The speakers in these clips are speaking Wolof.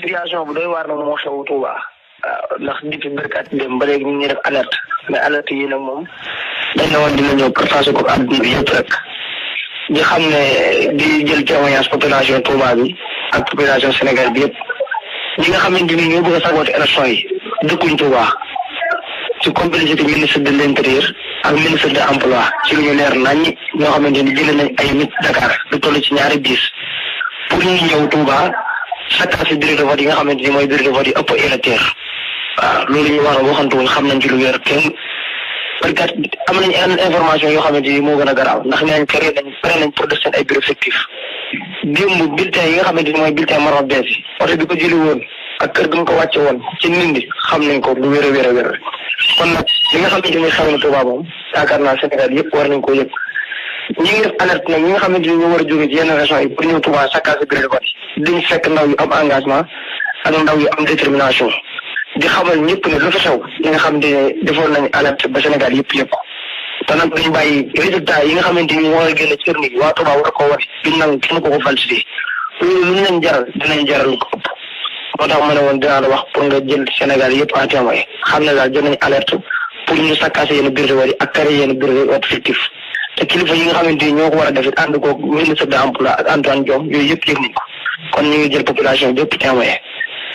situation bu doy waar nag moo xew Touba ndax depuis barkaati dem ba léegi ñu ngi def alerte mais alerte yi nag moom dañ ne woon dina ñëw partage ko àdduna bi yëpp rek di xam ne di jël témoignage population Touba bi ak population Sénégal bi yëpp ñi nga xamante ni ñoo bëgg a sabooti élection yi dëkkuñ Touba ci complicité ministre de l'intérieur ak ministre de l'emploi ci lu ñu leer nañ ñoo xamante ni jëlee nañ ay nit Dakar lu toll ci ñaari bis pour ñu ñëw Touba saccagé bureau de vote yi nga xamante ni mooy bureau de vote yi ëpp électeur waaw loolu ñu war a waxantuwuñ xam nañ ci lu wér kenn parce que am nañ yenn information yoo xamante ni moo gën a garaaw ndax nee nañ pare nañ pour def seen ay bureau fictif démb bulletin yi nga xamante ni mooy bulletin marron bees yi oto bi ko jëli woon ak kër gi mu ko wàcce woon ci nindi xam nañ ko lu wér a wér a wér kon nag li nga xamante ni xew na Touba moom yaakaar naa Sénégal yëpp war nañ koo yëg ñi ngi def alerte nag ñi nga xamante ni ñoo war a jóge ci yenn régions yi pour ñëw Touba saccagé bureau de vote yi diñ fekk ndaw yu am engagement ak ndaw yu am détermination di xamal ñëpp ne lu fi xew ñi nga xamante ne defoon nañ alerte ba Sénégal yëpp yëpp te nag duñ bàyyi résultat yi nga xamante ni moo war a génn ci kër yi waa Touba war a koo wane duñ nangu kenn ko falsifié loolu lu ñu leen jaral dinañ jaral ko ëpp moo tax ma ne woon dinaa la wax pour nga jël Sénégal yëpp en témoin xam ne daal jot nañ alerte pour ñu saccagé yenn bureau de vote yi ak créé yenn bureau de vote fictif te kilifa yi nga xamante ni ñoo ko war a def it ànd ko ministre de l'emploi ak Antoine Diome yooyu yëpp yëg nañ ko kon ñu ngi jël population bi yëpp témoin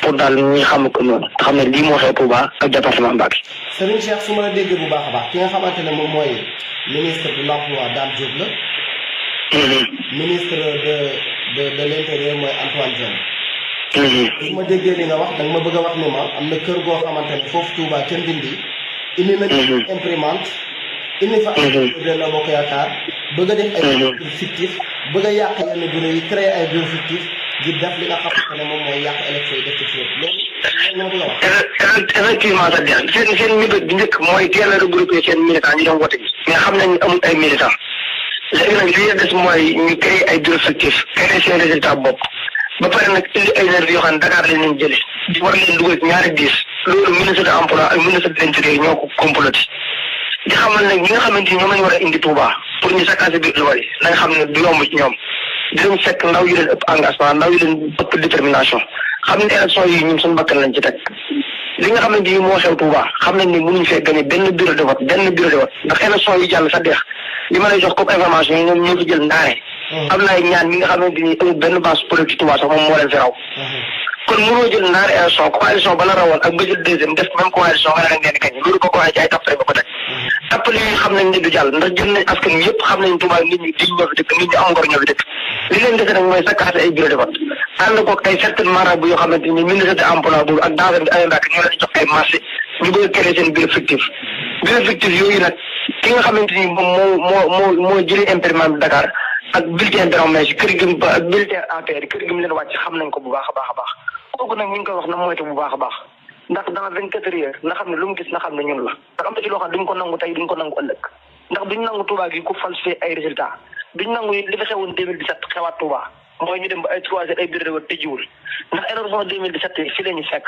pour daal ñu xam ko noonu te xam ne lii moo xew Touba ak département Mbacké. Serigne Cheikh su ma la déggee bu baax a baax ki nga xamante ne moom mooy ministre de l'emploi Dame Diop la. ministre de l'intérieur mooy Antoine Diome. su ma déggee li nga wax danga ma bëgg a wax ni ma am na kër goo xamante ne foofu Touba ca Ndindi. indi nañu imprimante. indi fa ay de la Bokk Yaakaar bëgg a def ay bureau fictif bëgg a yàq yenn bureau yi créer ay bureau fictif ngir def li nga xamante ne moom mooy yàq élection yi def ci foofu loolu nga bëgg a wax. effectivement sax bien seen mébét bi njëkk mooy teel a regroupé seen militants ñu dem wote bi mais xam nañ amul ay militants léegi nag li des mooy ñu créer ay bureau fictif créer seen résultat bopp ba pare nag indi ay nervis yoo xam ne Dakar lañ leen jëlee di war leen dugal ci ñaari diis loolu ministre de l'emploi ak ministre de l'intérieur ñoo ko comploté di xamal nag ñi nga xamante ni ñoom lañu war a indi Touba pour ñu saccagé biir lu bari na nga xam ne du yomb ci ñoom dinañ fekk ndaw yu leen ëpp engagement ndaw yu leen ëpp détermination xam ne élection yi ñun suñu bakkan lañ ci teg li nga xamante ni moo xew Touba xam nañ ni mënuñ fee gagné benn bureau de vote ndax élection yi jàll sa deex li ma lay jox comme information yi ñoom ñoo fi jël ndaare am na ay ñaan ñi nga xamante ni amul benn base politique Touba sax moom moo leen fi raw kon mënoo jël ndaare élection coalition ba la rawoon ak ba jël deuxième def même coalition nga ne ngeen gañ loolu ko waxee ci ay tappale ba ko teg tappale yi xam nañ ne du jàll ndax jël nañ askan wi yëpp xam nañ Touba nit ñi di ñoo fi dëkk nit ñi am ngor ñoo fi dëkk li leen dese nag mooy saccagé ay bureau de vote ànd koog ay certaines marabout yoo xamante ni ministre de l'emploi boobu ak dansam bi ay Mbacké ñoo leen jox ay marché ñu bëgg a créer seen bureau fictif yooyu nag ki nga xamante ni moom moo jëlee imprimante Dakar ak bulletin Dramé si kër gi ak bulletin APR kër gi mu leen wàcc xam nañ ko bu baax a baax a baax kooku nag ñu ngi koy wax na moytu bu baax a baax ndax dans 24 heures na xam ne lu mu gis na xam ne ñun la ndax am na ci loo xam duñ ko nangu tey duñ ko nangu ëllëg ndax duñ nangu Touba gi ku falsifié ay résultats duñ nangu li fi xewoon 2017 xewaat Touba mooy ñu dem ba ay 3 heures ay bureau de vote tëjiwul ndax élection 2017 fi la ñu fekk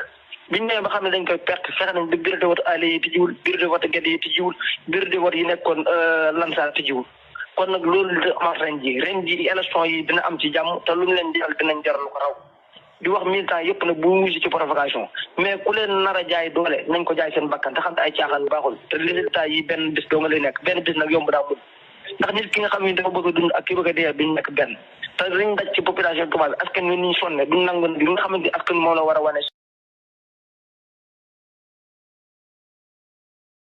biñ nee ba xam ne dañ koy perte fexe nañ ba bureau de vote allé yi tëjiwul bureau de vote gedd yi tëjiwul bureau de vote yi nekkoon Lansar tëjiwul kon nag loolu da amaat ren ji élection yi dina am ci jàmm te lu ñu leen jaral dinañ jaral lu ko raw di wax militant yëpp nag bu wusi ci provocation mais ku leen nar a jaay doole nañ ko jaay seen bakkan te xam ne ay caaxaan baaxul te résultat yi benn bis doo nga lay nekk benn bis nag yomb daa mun ndax nit ki nga xam ne dafa bëgg a dund ak ki bëgg a dee duñ nekk benn te liñ daj ci population Touba bi askan wi niñ sonne duñ nangu li nga xamante ni askan moo la war a wane